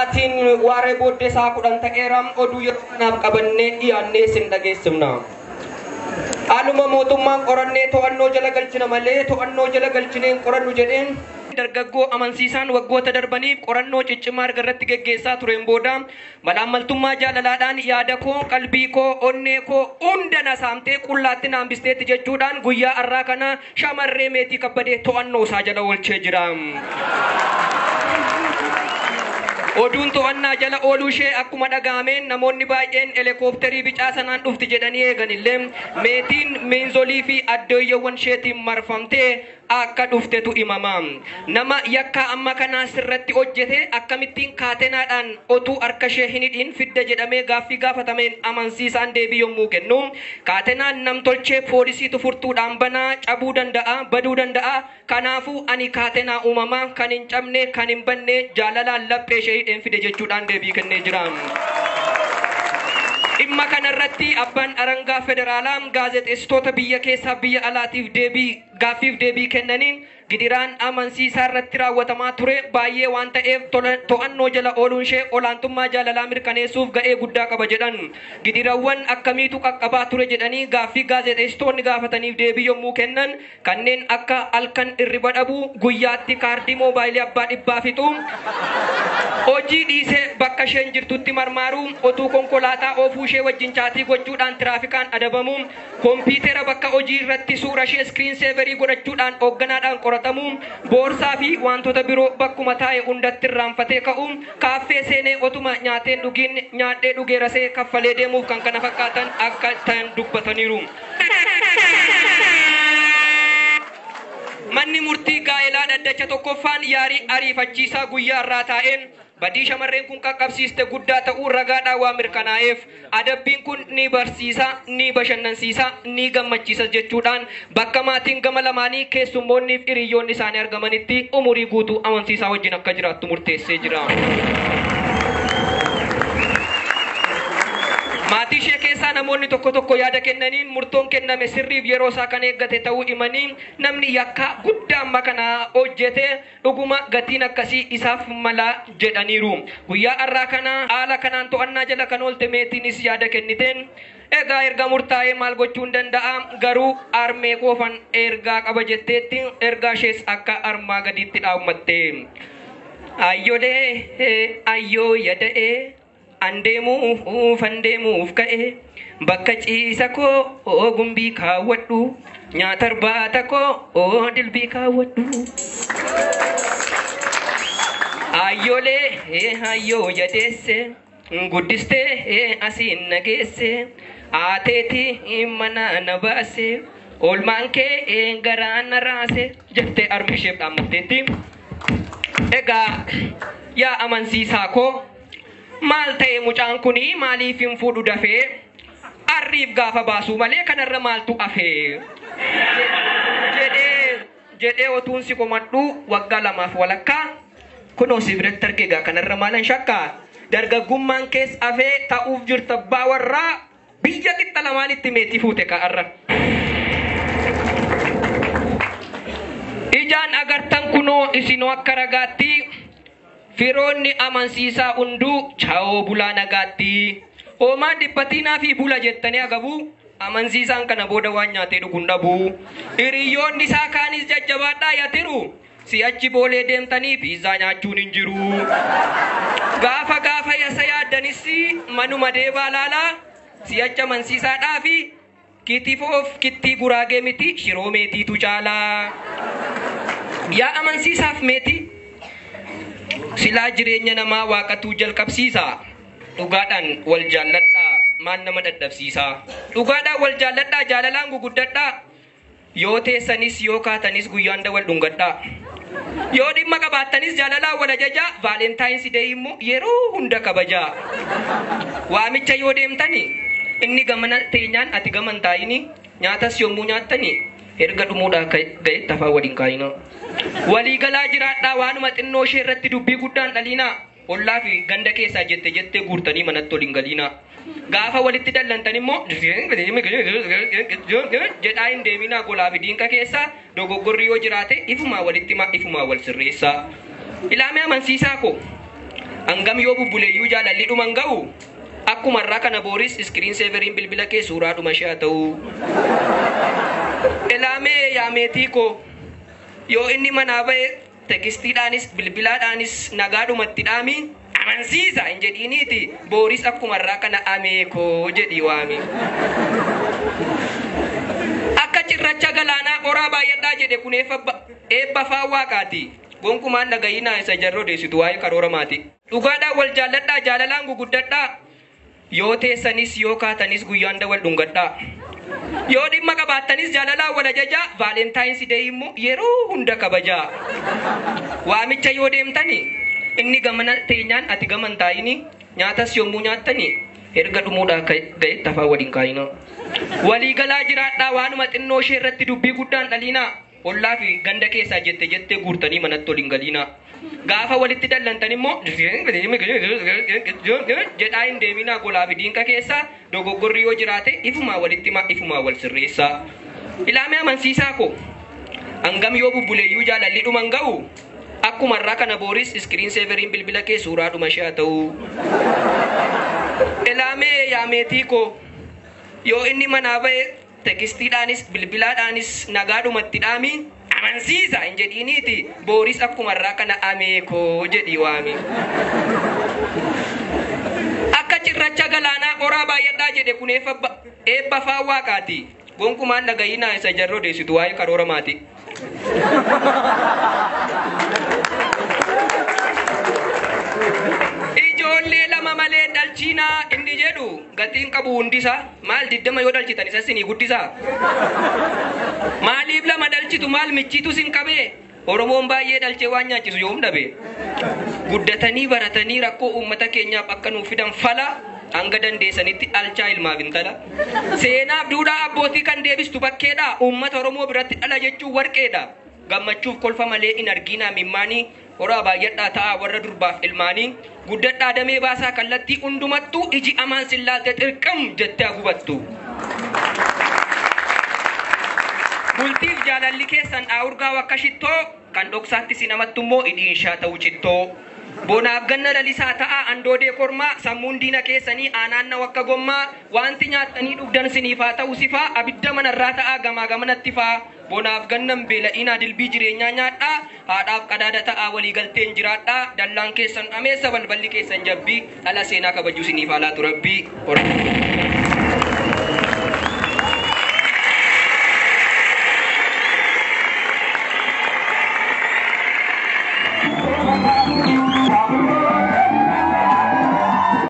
Sa'aatiin waaree booddee sa'a 10 ta'eera. Oduu yeroo kanaaf qabannee dhiyaannee isin dhageessifna. Haaluma mootummaan qorannee to'annoo jala galchina malee to'annoo jala galchinee hin qorannu jedheen dargaggoo amansiisaan waggoota darbaniif qorannoo ciccimaa erga irratti geggeessaa tureen booda malaammaltummaa jaalalaadhaan yaada koo, qalbii koo, onnee koo hunda na saamtee qullaatti na hambisteetti jechuudhaan guyyaa har'aa kana shamarree Meetii Kabbadee to'annoo isaa jala oolchee jira. Oduun to'annaa jala ooluu ishee akkuma dhaga'ameen namoonni baay'een helikoophtarii bicaa sanaan dhufti jedhanii eeganillee Meetiin miinzolii fi addooyyewwan isheetiin marfamtee akka dhuftetu himama. Nama yakkaa amma kanaa sirratti hojjete akkamittiin kaatenaadhaan otuu harka ishee hin hidhiin fidda jedhamee gaaffii gaafatameen amansiisaan deebii yommuu kennu, kaatenaan namtolchee poolisiitu furtuudhaan banaa cabuu danda'a, baduu danda'a. Kanaafuu ani kaatenaa uumamaa kan hin cabne, kan hin banne jaalalaan laphee ishee hidheen fide jechuudhaan deebii kennee jira. Dhimma kanarratti abbaan alangaa federaalaa gaazexeessitoota biyya keessaa biyya alaatiif deebii gaaffiif deebii kennaniin gidiraan amansiisaa irratti raawwatamaa ture baay'ee waan ta'eef to'annoo jala ooluun ishee olaantummaa jaalalaa mirkaneessuuf ga'ee guddaa qaba jedhan. Gidirawwan akkamiitu qaqqabaa ture jedhanii gaaffii gaazexeessitoonni gaafataniif deebii yommuu kennan kanneen akka halkan hirriba dhabuu, guyyaatti kaardii moobaayilii abbaa dhibbaa fixuu, hojii dhiisee bakka isheen jirtutti marmaaruu, otuu konkolaataa oofuu ishee wajjin chaatii gochuudhaan tiraafikaan adabamuu, kompiitera bakka hojii irratti suura ishee iskiriin seeverii godhachuudhaan hoogganaadhaan qoratamuu, boorsaa fi wantoota biroo bakkuma taa'e hundatti irraanfatee ka'uu, kaaffee seenee otuma nyaateen dhugiin nyaadhee dhugeerasee kaffalee deemuuf kan kana fakkaatan akka ta'an dubbataniiru. Manni murtii gaa'elaa dhaddacha tokkoffaan yaarii ariifachiisaa guyyaa irraa taa'een badii shamarreen kun qaqqabsiiste guddaa ta'uu ragaadhaan waan mirkanaa'eef adabbiin kun ni barsiisa, ni bashannansiisa, ni gammachiisa jechuudhaan bakka maatiin gama lamaanii keessummoonni fi hiriyyoonni isaanii argamanitti umurii guutuu amansiisaa wajjin akka jiraattu murteessee jira. Maatii ishee keessaa namoonni tokko tokko yaada kennaniin murtoon kenname sirriif yeroo isaa kan eeggate ta'uu himanii namni yakka guddaa amma kana hojjete dhuguma gatiin akkasii isaaf mala jedhaniiru. Guyyaa har'aa kana haala kanaan to'annaa jala kan oolte Meetiinis yaada kenniteen egaa erga murtaa'ee maal gochuun danda'a garuu harmee koofan ergaa qaba jetteetti ergaa ishees akka armaa gadiitti dhaammatte. Ayyolee ayyoo yada'ee andeemuuf andeemuuf ka'e bakka ciisa koo gumbii kaawwadhu nyaata irbaata koo dilbii kaawwadhu. Ayyoolee ayyoo yadeesse guddistee asiin nageesse aateetii mana na baase oolmaan kee garaa na raase jettee harmi isheef dhaammatteetti. Egaa yaa amansiisaa koo maal ta'e mucaan kuni maaliif hin fuudhu dafee arriif gaafa baasuu malee kanarra maaltu hafee jedhee otuun si komadhu waggaa lamaaf walakkaa kunoo si biratti arge egaa kanarra maalan shakkaa dargaggummaan kees hafee ta'uuf jirta abbaa warraa biyya qixxa lamaanitti meetii fuute ka'arra. Ijaan agartan kunoo isinoo akka ragaatti firoonni amansiisaa hunduu chaawoo bulaa nagaatti. Hoomaan dhiphatiinaa fi bula jettanii agabu amansiisaan kana booda waan nyaatee dhuguun dhabu. Hiriyoonni isaa kaanis jajjabaadhaa yatiru. Si'achi boolee deemtanii piizaa nyaachuun hin jiru. Gaafa gaafa yasa yaaddanis manuma deebaa laalaa si'achi amansiisaadhaa fi kitifoof kittii guraagee miti shiroo meetiitu caalaa. Yaa amansiisaaf meetii silaa jireenya namaa waaqatuu jalqabsiisa. Dhugaadhaan wal jaalladhaa maal nama dadhabsiisa. Dhugaadhaan wal jaalladhaa jaalalaan guguddadhaa. Yoo teessanis yoo kaatanis guyyaan wal dhungadhaa. Yoo dhimma qabaattanis jaalalaan wal ajajaa Vaalentaayinsi Deey immoo yeroo hunda kabajaa. Waamicha yoo deemtani inni gamana teenyaan ati gaman taa'ini nyaatas yommuu nyaattani erga dhumuudhaa ga'etti afaan waliin kaayina. Waliigalaa jiraadhaa waanuma xinnoo ishee irratti dubbii guddaan dhaliinaa. Ollaa fi ganda keessaa jette jettee guurtanii manatti ol hin galiinaa. Gaafa walitti dallantan immoo jedhaa hin deeminaa golaa fi diinqa keessaa dogoggorri yoo jiraate ifumaa walitti himaa ifumaa wal sirreessaa. Ilaamee amansiisaa koo Hangam yoo bubbuleeyyuu jaalalli dhuman ga'u akkuma irraa kana booris iskiriin seeveriin bilbila kee suuraa dhuma ishee haa ta'u. Ilaamee yaameetii koo yoo inni manaa ba'e tekistiidhaanis bilbilaadhaanis nagaadhumatti dhaami amansiisa hin jedhiiniiti booris akkuma irraa kana amee koo jedhii waami. Akka cirracha galaanaa oraa baay'adhaa jedhe kun eebba faa waaqaati. Gonkumaan dhagayinaa isa jarroo deessitu waa'ee karoora maati. Dhugaadhaan wal jaalladhaa jaalalaan guguddadhaa. Yoo teessanis yoo kaatanis guyyaan wal dhungadhaa. Yoo dhimma qabaattanis jaalalaan wal ajajaa Valentine's Day immoo yeroo hunda kabajaa. Waamicha yoo deemtani inni gamana teenyaan ati gaman taa'ini nyaatas yommuu nyaattani erga dhumuudhaa ga'etti afaan waliin kaayina. Waliigalaa jiraadhaa waanuma xinnoo ishee irratti dubbii guddaan dhaliinaa. Ollaa fi ganda keessaa jette jettee guurtanii manatti ol hin galiinaa. Gaafa walitti dallantan immoo jedhaa hin deeminaa golaa fi diinqa keessaa dogoggorri yoo jiraate ifumaa walitti himaa ifumaa wal sirreessaa. Ilaamee amansiisaa koo hangam yoo bubbuleeyyuu jaalalli dhuman ga'u akkuma irraa kana booris iskiriin seeveriin bilbila kee suuraa dhuma ishee haa ta'u. Ilaamee yaameetii koo yoo inni manaa ba'e tekistiidhaanis bilbilaadhaanis nagaadhumatti dhaami amansiisa hin jedhiiniiti booris akkuma irraa kana amee koo jedhii waami. Akka cirracha galaanaa oraa baay'adhaa jedhe kun eebba faa waaqaati. Gonkumaan dhagayinaa isa jarroo deessitu waa'ee karoora maati. Ijoollee lama malee dhalchiinaa inni jedhu gatiin qabu hundisaa maal 20 yoo dhalchitan isa sinii guddisaa. Maaliif lama dhalchitu maal michiitu sin qabee Oromoon baay'ee dhalchee waan nyaachisu yoom dhabe. Guddatanii baratanii rakkoo uummata keenyaaf akka nuuf fidan fala hanga dandeessanitti dhalchaa ilmaaf intala. Seenaaf duudhaa abbootii kan deebistu bakkeedha. Uummata Oromoo biratti dhala jechuun warqeedha. Gammachuuf kolfa malee hin arginaa mimmaanii horaa baay'adhaa ta'a warra durbaaf ilmaanii guddadhaa damee baasaa kallattii hundumattuu iji amaan sillaalte xirqam jettee hagubattu. Bultiif jaalalli keessan dhaawurgaa wakka shittoo kan dhoksaatti si namattu immoo idhiinshaa ta'u cittoo. Bonaaf ganna lalisaa ta'a andoodee kormaa sammuun diina keessanii aanaanna wakka gommaa wanti nyaattanii dhugdan siniif haa ta'u sifaa abidda manarraa ta'a gamaa gamanatti faa. Bonaaf gannan beela'inaa dilbii jireenyaa nyaadhaa haadhaaf qadaada ta'a waliigalteen jiraadhaa dallaan keessan ameessa balballi keessan jabbii dhala seenaa kabajuu siniif haa laatu rabbii.